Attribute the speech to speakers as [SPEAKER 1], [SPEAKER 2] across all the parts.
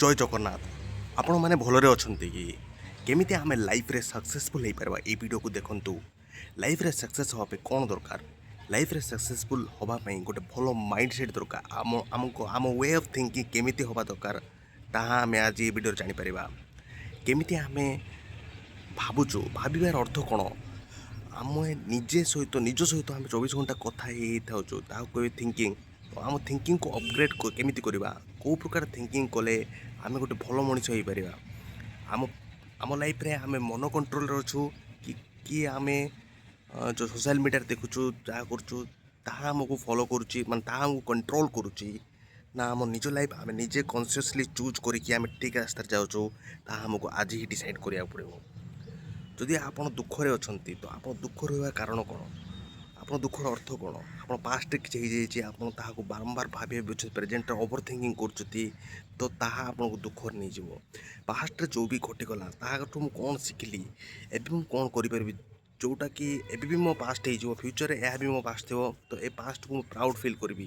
[SPEAKER 1] ଜୟ ଜଗନ୍ନାଥ। ଆପଣମାନେ ଭଲରେ ଅଛନ୍ତି କି? କେମିତି ଆମେ ଲାଇଫ୍ରେ ସକ୍ସେସଫୁଲ୍ ହେଇପାରିବା, ଏଇ ଭିଡ଼ିଓକୁ ଦେଖନ୍ତୁ। ଲାଇଫ୍ରେ ସକ୍ସେସ୍ ହେବା ପାଇଁ କ'ଣ ଦରକାର? ଲାଇଫ୍ରେ ସକ୍ସେସଫୁଲ୍ ହେବା ପାଇଁ ଗୋଟେ ଭଲ ମାଇଣ୍ଡ ସେଟ୍ ଦରକାର। ଆମକୁ ଆମ we of thinking କେମିତି ହେବା ଦରକାର, ତାହା ଆମେ ଆଜି ଏ ଭିଡ଼ିଓରେ ଜାଣିପାରିବା। କେମିତି ଆମେ ଭାବୁଛୁ, ଭାବିବାର ଅର୍ଥ କ'ଣ, ଆମେ ନିଜେ ସହିତ ନିଜ ସହିତ ଆମେ 24 ଘଣ୍ଟା କଥା ହେଇଥାଉଛୁ, ତାହାକୁ କହିବେ ଥିଙ୍କିଂ। ତ ଆମ ଥିଙ୍କିଂକୁ ଅପଗ୍ରେଡ଼ କେମିତି କରିବା, କେଉଁ ପ୍ରକାର ଥିଙ୍କିଂ କଲେ ଆମେ ଗୋଟେ ଭଲ ମଣିଷ ହେଇପାରିବା, ଆମ ଲାଇଫ୍ରେ ଆମେ ମନ କଣ୍ଟ୍ରୋଲରେ ଅଛୁ କି ଆମେ ଯେଉଁ ସୋସିଆଲ ମିଡ଼ିଆରେ ଦେଖୁଛୁ, ଯାହା କରୁଛୁ, ତାହା ଆମକୁ ଫଲୋ କରୁଛି, ମାନେ ତାହା ଆମକୁ କଣ୍ଟ୍ରୋଲ କରୁଛି, ନା ଆମ ନିଜ ଲାଇଫ୍ ଆମେ ନିଜେ କନସିୟସଲି ଚୁଜ୍ କରିକି ଆମେ ଠିକ୍ ରାସ୍ତାରେ ଯାଉଛୁ, ତାହା ଆମକୁ ଆଜି ହିଁ ଡିସାଇଡ଼୍ କରିବାକୁ ପଡ଼ିବ। ଯଦି ଆପଣ ଦୁଃଖରେ ଅଛନ୍ତି, ତ ଆପଣ ଦୁଃଖ ରହିବାର କାରଣ କ'ଣ? ଆପଣ ଦୁଃଖର ଅର୍ଥ କ'ଣ? ଆପଣ ପାଷ୍ଟରେ କିଛି ହେଇଯାଇଛି, ଆପଣ ତାହାକୁ ବାରମ୍ବାର ଭାବି ଭାବି ପ୍ରେଜେଣ୍ଟରେ ଓଭର ଥିଙ୍କିଂ କରୁଛନ୍ତି, ତ ତାହା ଆପଣଙ୍କୁ ଦୁଃଖରେ ନେଇଯିବ। ପାଷ୍ଟରେ ଯେଉଁ ବି ଘଟିଗଲା, ତାହାଠୁ ମୁଁ କ'ଣ ଶିଖିଲି, ଏବେ ମୁଁ କ'ଣ କରିପାରିବି, ଯେଉଁଟାକି ଏବେ ବି ମୋ ପାଷ୍ଟ ହେଇଯିବ, ଫ୍ୟୁଚରରେ ଏହା ବି ମୋ ପାଷ୍ଟ ଥିବ, ତ ଏ ପାଷ୍ଟକୁ ମୁଁ ପ୍ରାଉଡ଼ ଫିଲ୍ କରିବି,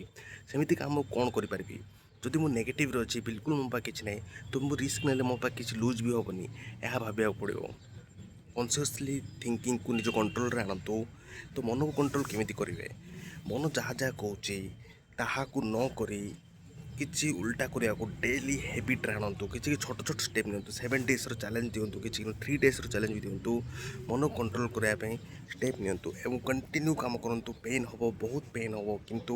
[SPEAKER 1] ସେମିତି କାମ ମୁଁ କ'ଣ କରିପାରିବି? ଯଦି ମୁଁ ନେଗେଟିଭରେ ଅଛି, ବିଲକୁଲ ମୋ ପାଖେ କିଛି ନାହିଁ, ତ ମୁଁ ରିସ୍କ ନେଲେ ମୋ ପାଖେ କିଛି ଲୁଜ୍ ବି ହେବନି, ଏହା ଭାବିବାକୁ ପଡ଼ିବ। କନସିୟସଲି ଥିଙ୍କିଂକୁ ନିଜ କଣ୍ଟ୍ରୋଲରେ ଆଣନ୍ତୁ। ତ ମନକୁ କଣ୍ଟ୍ରୋଲ କେମିତି କରିବେ? ମନ ଯାହା ଯାହା କହୁଛି, ତାହାକୁ ନ କରି କିଛି ଉଲ୍ଟା କରିବାକୁ ଡେଲି ହ୍ୟାବିଟ୍ରେ ଆଣନ୍ତୁ। କିଛି ଛୋଟ ଛୋଟ ଷ୍ଟେପ୍ ନିଅନ୍ତୁ। 7 ଡେଜ୍ର ଚ୍ୟାଲେଞ୍ଜ ଦିଅନ୍ତୁ, କିଛି 3 ଡେଜ୍ର ଚ୍ୟାଲେଞ୍ଜ ବି ଦିଅନ୍ତୁ। ମନକୁ କଣ୍ଟ୍ରୋଲ କରିବା ପାଇଁ ଷ୍ଟେପ୍ ନିଅନ୍ତୁ ଏବଂ କଣ୍ଟିନ୍ୟୁ କାମ କରନ୍ତୁ। ପେନ୍ ହେବ, ବହୁତ ପେନ୍ ହେବ, କିନ୍ତୁ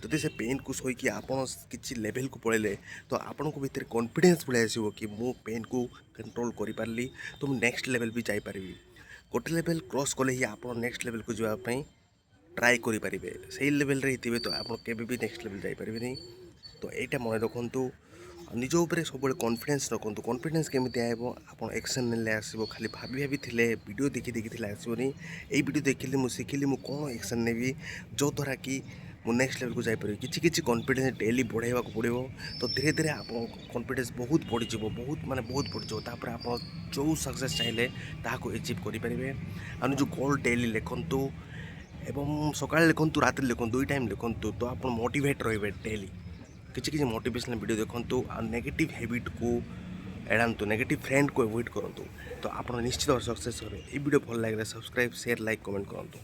[SPEAKER 1] ଯଦି ସେ ପେନ୍କୁ ସହିକି ଆପଣ କିଛି ଲେଭେଲକୁ ପଳେଇଲେ, ତ ଆପଣଙ୍କ ଭିତରେ କନଫିଡେନ୍ସ ପଳେଇ ଆସିବ କି ମୁଁ ପେନ୍କୁ କଣ୍ଟ୍ରୋଲ କରିପାରିଲି, ତ ମୁଁ ନେକ୍ସଟ ଲେଭେଲ୍ ବି ଯାଇପାରିବି। ଗୋଟେ ଲେଭେଲ୍ କ୍ରସ୍ କଲେ ହିଁ ଆପଣ ନେକ୍ସଟ ଲେଭେଲକୁ ଯିବା ପାଇଁ ଟ୍ରାଏ କରିପାରିବେ। ସେଇ ଲେଭେଲରେ ହେଇଥିବେ ତ ଆପଣ କେବେ ବି ନେକ୍ସଟ ଲେଭେଲ୍ ଯାଇପାରିବେନି। ତ ଏଇଟା ମନେ ରଖନ୍ତୁ ଆଉ ନିଜ ଉପରେ ସବୁବେଳେ କନଫିଡେନ୍ସ ରଖନ୍ତୁ। କନଫିଡେନ୍ସ କେମିତି ଆସିବ? ଆପଣ ଆକ୍ସନ୍ ନେଲେ ଆସିବ। ଖାଲି ଭାବି ଭାବି ଥିଲେ, ଭିଡ଼ିଓ ଦେଖି ଦେଖିଥିଲେ ଆସିବନି। ଏଇ ଭିଡ଼ିଓ ଦେଖିଲି, ମୁଁ ଶିଖିଲି, ମୁଁ କ'ଣ ଆକ୍ସନ୍ ନେବି ଯେଉଁଦ୍ୱାରା କି ମୁଁ ନେକ୍ସଟ ଲେଭେଲକୁ ଯାଇପାରିବି। କିଛି କିଛି କନଫିଡେନ୍ସ ଡେଲି ବଢ଼ାଇବାକୁ ପଡ଼ିବ। ତ ଧୀରେ ଧୀରେ ଆପଣଙ୍କ କନଫିଡେନ୍ସ ବହୁତ ବଢ଼ିଯିବ, ବହୁତ ମାନେ ବହୁତ ବଢ଼ିଯିବ। ତାପରେ ଆପଣ ଯେଉଁ ସକ୍ସେସ୍ ଚାହିଁଲେ, ତାହାକୁ ଏଚିଭ୍ କରିପାରିବେ। ଆଉ ନିଜ ଗୋଲ୍ ଡେଲି ଲେଖନ୍ତୁ ଏବଂ ସକାଳେ ଲେଖନ୍ତୁ, ରାତିରେ ଲେଖନ୍ତୁ, ଦୁଇ ଟାଇମ୍ ଲେଖନ୍ତୁ, ତ ଆପଣ ମୋଟିଭେଟ୍ ରହିବେ। ଡେଲି କିଛି କିଛି ମୋଟିଭେସନାଲ୍ ଭିଡ଼ିଓ ଦେଖନ୍ତୁ ଆଉ ନେଗେଟିଭ୍ ହ୍ୟାବିଟ୍କୁ ଏଡ଼ାନ୍ତୁ, ନେଗେଟିଭ୍ ଫ୍ରେଣ୍ଡକୁ ଆଭଏଡ଼ କରନ୍ତୁ, ତ ଆପଣ ନିଶ୍ଚିତ ସକ୍ସେସ୍ ହେବେ। ଏଇ ଭିଡ଼ିଓ ଭଲ ଲାଗିଲେ ସବସ୍କ୍ରାଇବ୍, ସେୟାର, ଲାଇକ୍, କମେଣ୍ଟ କରନ୍ତୁ।